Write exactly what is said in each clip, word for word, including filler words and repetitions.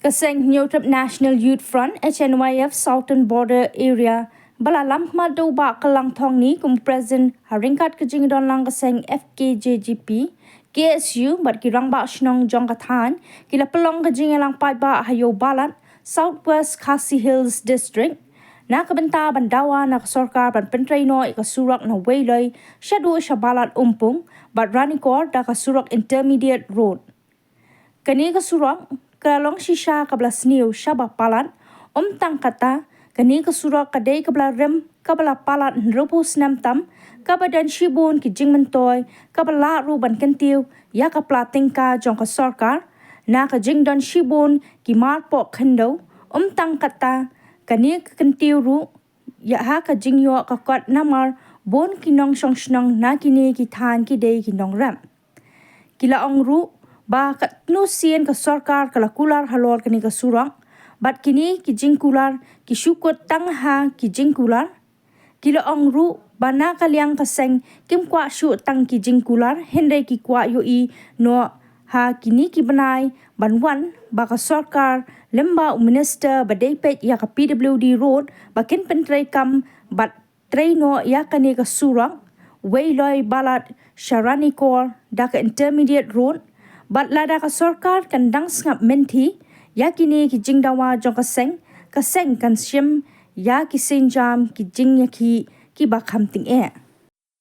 Ka seng Hynñiewtrep National Youth Front, H N Y F, Southern Border Area, ba la lam khmat da u Bah Kyllangthong Ni kum u President, ha ryngkat ka jingdonlang ka seng F K J G P, K S U, bad ki rangbah shnong jong ka thaiñ, ki la pynlong ka jingïalang paidbah ha Ïewbalat, South West Khasi Hills District, na ka bynta ban dawa na ka sorkar ban pyntrei noh ïa ka surok na Weiloi shaduh sha Balat Umpung, bad Ranikor da ka surok Intermediate Road. Kane ka surok ka long shisha kaba la sniew shaba palat. Ym tang kata, kane ka surok ka dei kaba la rem, kaba la palat hynriewphew snem tam, kaba don shibun ki jingmyntoi, kaba lah ruh ban kyntiew ïa ka pla tyngka jong ka sorkar, na ka jingdon shibun ki mar poh khyndew. Ym tang kata, kane ka kyntiew ruh ïa ha ka jingïoh ka kot namar bun ki nongshong shnong na kine ki thaiñ ki dei ki nongrep. Ki la ong ruh ba katno sien ka sorkar ka la kular halor kane ka surok, bad kine ki jingkular ki shu kut tang ha ki jingkular. Ki la ong ruh ba na ka liang ka seng kim kwah shuh tang ki jingkular, hynrei ki kwah ïohi noh ha kine ki bnai ban wan ba ka sorkar lem bad u minister ba dei peit ïa ka P W D road ba kin pyntrei kam bad trei noh ïa kane ka surok Weiloi Balat sha Ranikor da ka Intermediate Road, bad lada ka sorkar kan dang sngap mynthi ïa kine ki jingdawa jong ka seng, ka seng kan shim ïa ki sienjam ki jingïakhih kiba kham tyngeh.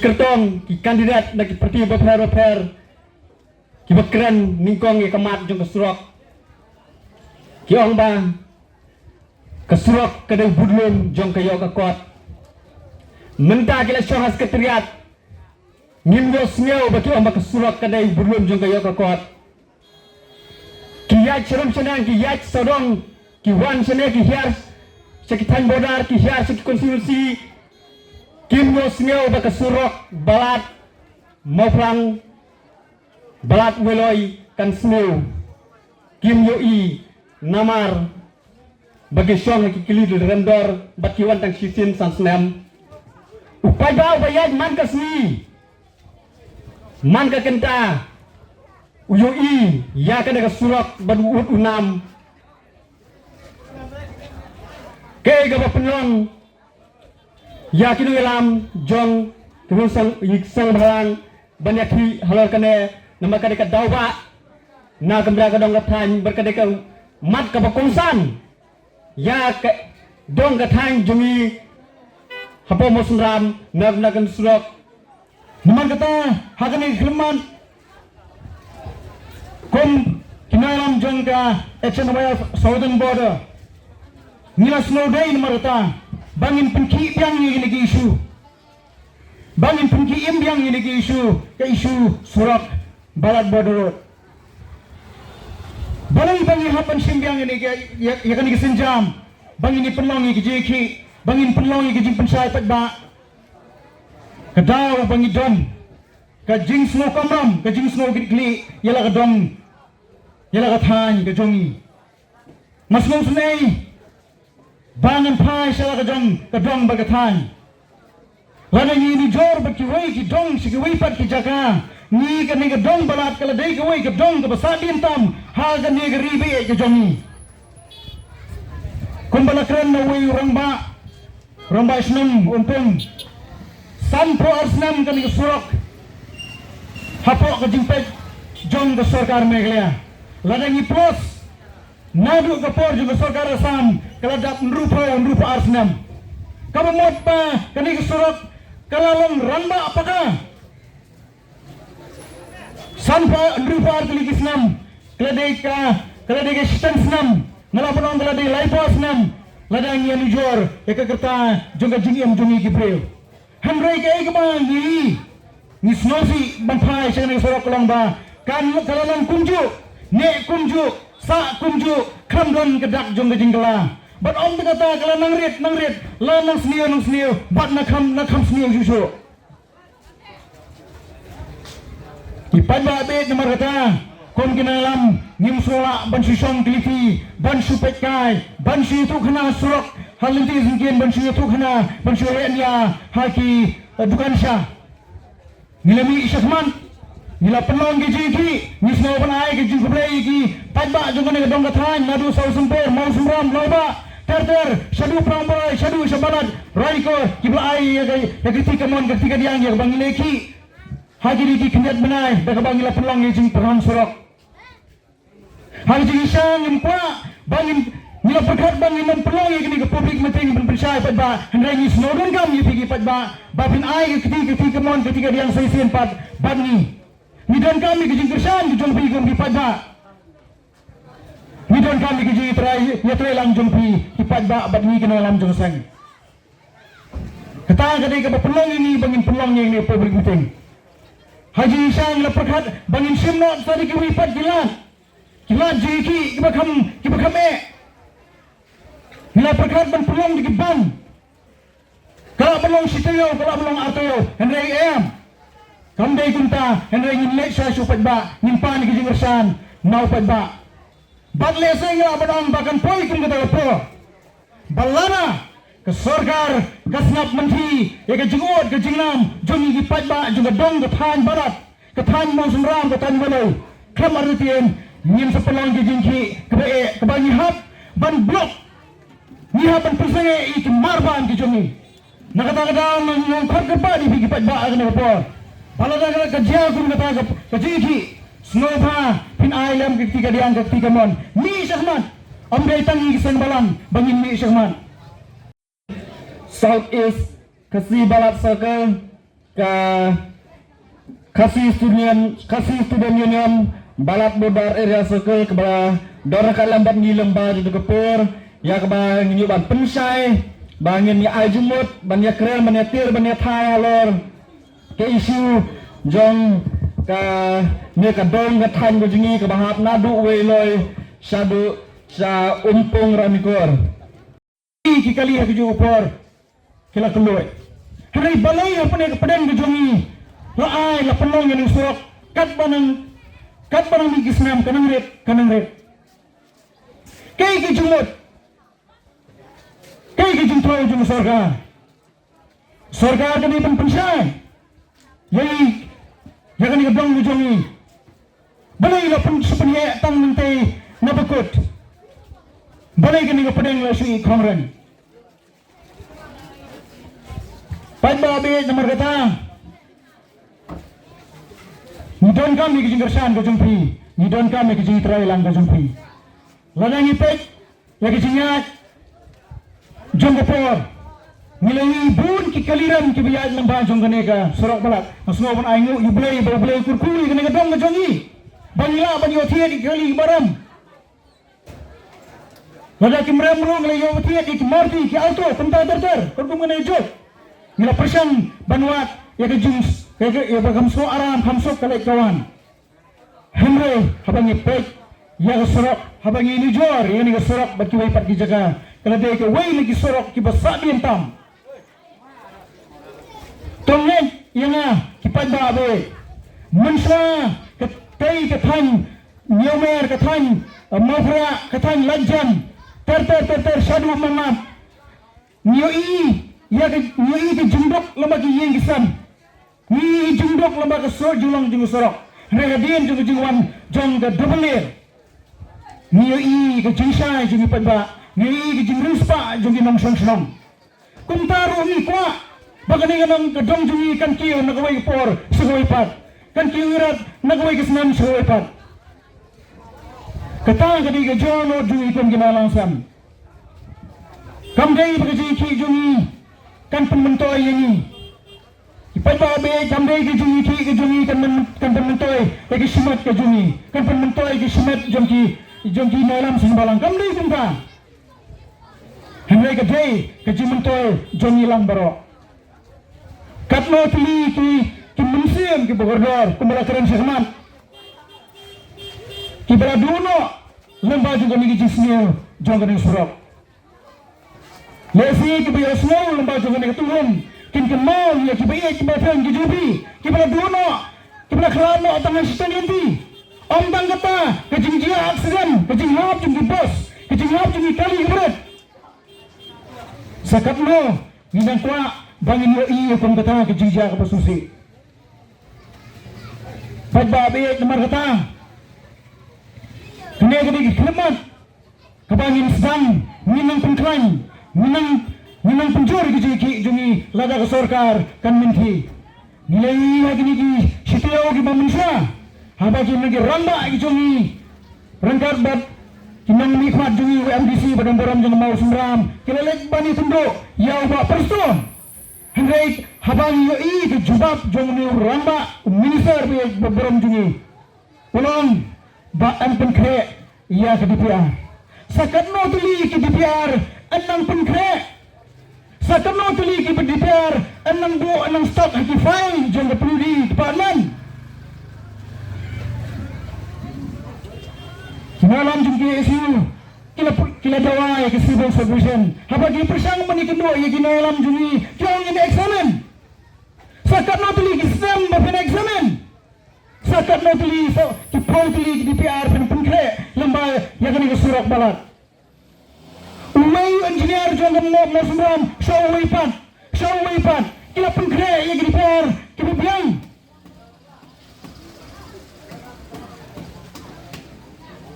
Kyrtong ki kandidat na ki parti bapher bapher kiba kren nyngkong ïa ka mat jong ka surok, ki ong ba ka surok ka dei budlum jong ka ïoh ka kot. Mynta ki la shong ha sekretariat, ngim ïohsngew ba ki ong ba ka surok ka dei budlum jong ka ïoh ka kot. Ki ïaid sharum shaneng, ki ïaid sawdong, ki wan shane, ki hiar sha ki thaiñ border, ki hiar sha ki constituency. Kim ïohsngew ba ka surok Balat Mawphlang, Balat Weiloi kan sniew. Kim ïohi namar ba ki shong ha ki kli remdor bad ki wan tang shisien san snem. U paidbah uba ïaid man ka sngi, man ka kynta, u ïohi ïa kane ka surok bad u ud u nam. Kaei kaba pynlong ïa ki nongïalam jong ki nongshong seng bhalang ban ïakhih halor kane, namar ka dei ka daw ba na ka bynta ka dong ka thaiñ bad ka dei ka mat kaba kongsan ïa ka dong ka thaiñ jong ngi hapoh Mawsynram na ka bynta ka surok. Namar kata, ha kane ka khyllipmat, kum ki nongïalam jong ka H N Y F Southern Border, ngi la sngewdei namar kata ba ngin pynkhih biang ïa kine ki issue, ba ngin pynkhih im biang ïa kine ki issue, ka issue surok Balat Border Road. Balei ba ngi hap ban shim biang ïa kane ka, ïa, ïa kane ka sienjam, ba ngin ïa pynlong ïa ka jingïakhih, ba ngin pynlong ïa ka jingpynshai paidbah? Ka daw ba ngi don ka jingsngewkamram, ka jingsngewkitkhlieh ïa la ka dong, ïa la ka thaiñ ka jong ngi. Nga sngewsynei ba ngan phai sha la ka jong ka dong bad ka thaiñ. Lada ngi nujor bad kiwei ki dong sha kiwei pat ki jaka, ngi kane ka dong Balat ka la dei kawei ka dong kaba sahdien tam ha kane ka ri ba ïeit ka jong ngi. Kumba la kren na uwei u rangbah, rangbah shnong Umpung, sanphew ar snem kane ka surok hapoh ka jingpeit jong ka sorkar Meghalaya. Lada ngi plus naduh ka por jong ka sorkar Assam, ka la dap hynriewphew, hynriewphew ar snem. Kaba mut ba kane ka surok ka la long rangbah paka. Sanphew, hynriewphew ar tylli ki snem, ka la dei ka, ka la dei ka shiteng snem, nga lah ban ong ka la dei laiphew snem, lada ngi ïa nujor ïa ka rta jong ka jingim jong ngi ki briew. Hynrei kaei kaba ngi, ngi sngewsih ban phai sha kane ka surok ka long ba kan, ka la long kumjuh, neh kumjuh, sah kumjuh, kham don ka dak jong ka jingkylla. Bad ym tang kata, ka la nang rit, nang rit, la nang sniew, nang sniew, bad nang kham, nang kham sniew shuh shuh. Ngi paidbah bad namar kata, kum ki nongïalam, ngim sngewlah ban shu shong kylli, ban shu peit kai, ban shu ïathuhkhana surok ha lynti syngkien, ban shu ïathuhkhana, ban shu ïehnia ha ki, eh, dukan sha. Ngi la mih shakhmat, Ngi la pynlong ki jingkhih, ngi sngewbha ban ai ki jingkhublei ïa ki paidbah jong kane ka dong ka thaiñ, naduh Sawsumper, Mawsumram, Lawbah, ter ter, shaduh Prangbrai, shaduh sha Balat, Ranikor, kiba la ai ïa ka, ïa ka kti kamon, ka kti kadiang, ïa kaba ngi la ïakhih ha kine ki khyndiat bnai, da kaba ngi la pynlong ïa ka jingpynhap surok. Ha ka jingshisha ngim kwah ba ngin, ngi la pyrkhat ba ngin ym pynlong ïa kane ka public meeting ban pynshai paidbah, hynrei ngi sngewdonkam ïa phi ki paidbah ba phin ai ka kti, ka kti kamon, ka kti kadiang sa shisien pat bad ngi. Ngi donkam ïa ka jingkyrshan ka jong phi kum ki paidbah. Ngi donkam ïa ka jingïatreilang jong phi ki paidbah bad ngi ki nongïalam jong ka seng. Kata ka dei kaba pynlong ïa ngi ba ngin pynlong ïa kane ka public meeting. Ha ka jingshisha ngi la pyrkhat ba ngin shim noh sa da kiwei pat ki lad. Ki lad jong ki kiba kham, kiba kham eh. Ngi la pyrkhat ban pynlong da ki bam. Ka lah ban long shi taïew, ka lah ban long ar taïew. Hynrei em, kam dei kumta, hynrei ngin leit sha u paidbah, ngin pan ïa ka jingkyrshan na u paidbah. Bad lehse ngi lah ban ong ba kan poi kum kata ka por ba lada ka sorkar ka sngap mynthi ïa ka jingud ka jingnam jong ngi ki paidbah jong ka dong ka thaiñ Balat, ka thaiñ Mawsumram, ka thaiñ Mawlai, khlem artatien ngin sa pynlong ka jingkhih kaba eh, kaba ngi hap ban block, ngi hap ban pynsangeh ïa ki mar ban ki jong ngi. Na kata ka daw nga ong khot kyrpad ïa phi ki paidbah ha kane ka por ba lada ka jia kum kata ka, ka jingkhih, sngewbha phin ai lem ka kti kadiang, ka kti kamon. Mih shakhmat. Ym dei tang ïa ki seng balang ba ngin mih shakhmat. South East Khasi Balat Circle, ka Khasi Student, Khasi Student Union Balat Border Area Circle, kaba don ryngkat lem bad ngi lyngba jong ka por, ïa kaba ngin ïoh ban pynshai ba ngin ïa ai jingmut ban ïa kren, ban ïa tiar, ban ïa thait halor ka issue jong kane ka dong ka thaiñ ka jong ngi kaba hap naduh Weiloi shaduh sha Umpung Ranikor. Ki kali ha kajuh ka por ki la kylluid. Hynrei balei hapdeng ka pdeng ka jong ngi la ai, la pynlong ïa kane ka surok katba nang, katba nang mih ki snem ka nang rit, ka nang rit. Kaei ka jingmut, kaei ka jingthmu jong ka sorkar? Sorkar ka dei ban pynshai ïa ngi, ïa kane ka dong ka jong ngi. Balei la pyn, shu pynïaid tang nangtei na bakut? Balei kane ka pdeng la shu i khongren? Paidbah, bad namar kata ngi donkam ïa ka jingkyrshan ka jong phi, ngi donkam ïa ka jingtreilang ka jong phi. Lada ngi peit ïa ka jingïaid jong ka por, ngi la ïohi bun ki kali rem kiba ïaid lyngba jong kane ka surok Balat. Nga sngew ban ai nguh ïa U Blei ba U Blei u kyrkhu ïa kane ka dong ka jong ngi ba ngi lah ban ïoh thied ïa ki kali kiba rem. Lada kim rem ruh ngi la ïoh thied ïa ki Maruti, ki Alto, kumta ter ter, katkum kane ka juk. Ngi la pyrshang ban wad ïa ka jing, ïa ka, ïa ba kham suk aram, kham suk ka leit ka wan. Hynrei haba ngi peit ïa ka surok, haba ngi nujor ïa kane ka surok bad kiwei pat ki jaka, ka la dei kawei na ki surok kiba sah biang tam. To ngeit ïa nga ki paidbah, bad mynshuwa katei ka thaiñ Niewmer, ka thaiñ, eh, Mawphria, ka thaiñ Laitjam, ter ter ter ter shaduh Mawngap. Ngi ïohi ïa ka, ngi ïohi ka jingduk lyngba ki ïing ki sem. Ngi ïohi ka jingduk lyngba ka sur, jinglong jong ka surok. Hynrei hadien jong ka jingwan jong ka double lane, ngi ïohi ka jingshai jong ki paidbah, ngi ïohi ka jingriewspah jong ki nongshong shnong. Kumta ruh ngi kwah ba kane ka dong, ka dong jong ngi kan kiew na kawei ka por sha kawei pat, kan kiew irat na kawei ka snem sha kawei pat. Kata ka dei ka jingmut jong ngi kum ki nongïalam sem. Kam dei ba ka jingïakhih jong ngi kan pynmyntoi ïa ngi. Ki paidbah, bad kam dei ka jingïakhih ka jong ngi kan pyn, kan pynmyntoi ïa ka shimet ka jong ngi, kan pynmyntoi ïa ka shimet jong ki, jong ki nongïalam seng balang. Kam dei kumta. Hynrei ka dei ka jingmyntoi jong ngi lang baroh. Katno tylli ki, ki mynsiem kiba kordor kumba la kren shakhmat, kiba la duh noh lyngba jong kane ka jingsniew jong kane ka surok. Lehse kiba ïohsngew lyngba jong kane ka tungrung kin kynmaw ïa kiba ïeit kiba pyrshang ki jong phi, kiba la duh noh, kiba la khlad noh tang ha shiteng lynti. Ym tang kata, ka jingjia accident, ka jinghap jong ki bus, ka jinghap jong ki kali kiba rit. Sa katno ngi dang kwah ba ngin ïohi ïa kum kata ka jingjia kaba sngewsih? Paidbah ba ïeit, namar kata kane ka dei ka khlieh mat kaba ngin sdang, ngin nang pynkhlaiñ, ngin nang, ngin nang pynjur ïa ki jingkit jong ngi lada ka sorkar kan mynthi. Ngi la ïohi ha kine ki shi taïew kiba mynshuwa, haba ki nong ki rangbah ki jong ngi ryngkat bad ki nongmihkhmat jong ngi, u MDC ba don burom jong ka Mawsynram, ki la leit ban ïakynduh ïa u Bah Prestone. Hynrei haba ngi ïohi ka jubab jong une u rangbah, u minister ba ïa burom jong ngi, u ong ba yn pynkhreh ïa ka DPR. Sa katno tylli ki DPR yn nang pynkhreh? Sa katno tylli ki DPR yn nang buh, yn nang stock ha ki file jong ka PWD department? Ki nongïalam jong ka KSU ki la pu-, ki la dawa ïa ka civil submission. Haba ki pyrshang ban ïakynduh ïa ki nongïalam jong ngi, ki ong ngin examine. Sa katno tylli ki snem ba phin examine? Sa katno tylli, sa ki phew tylli ki DPR phin pynkhreh lyngba ïa kane ka surok ba lat? Uwei u engineer jong ka Maw-, Mawsynram sha uwei pat, sha uwei pat, ki la pynkhreh ïa ki DPR kiba biang.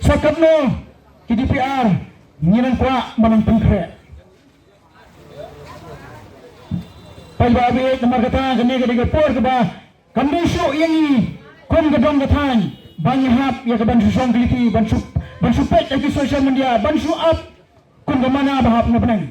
Sa katno ki DPR ngi nang kwah ban nang pynkhreh? Paidbah ba ïeit, namar kata kane ka dei ka por kaba kam dei shuh ïa ngi kum ka dong ka thaiñ ban ïahap ïa ka ban shu shong kylli, ban shu, ban shu peit ha ki social media, ban shu ap kum ka mana ba hap na bneng.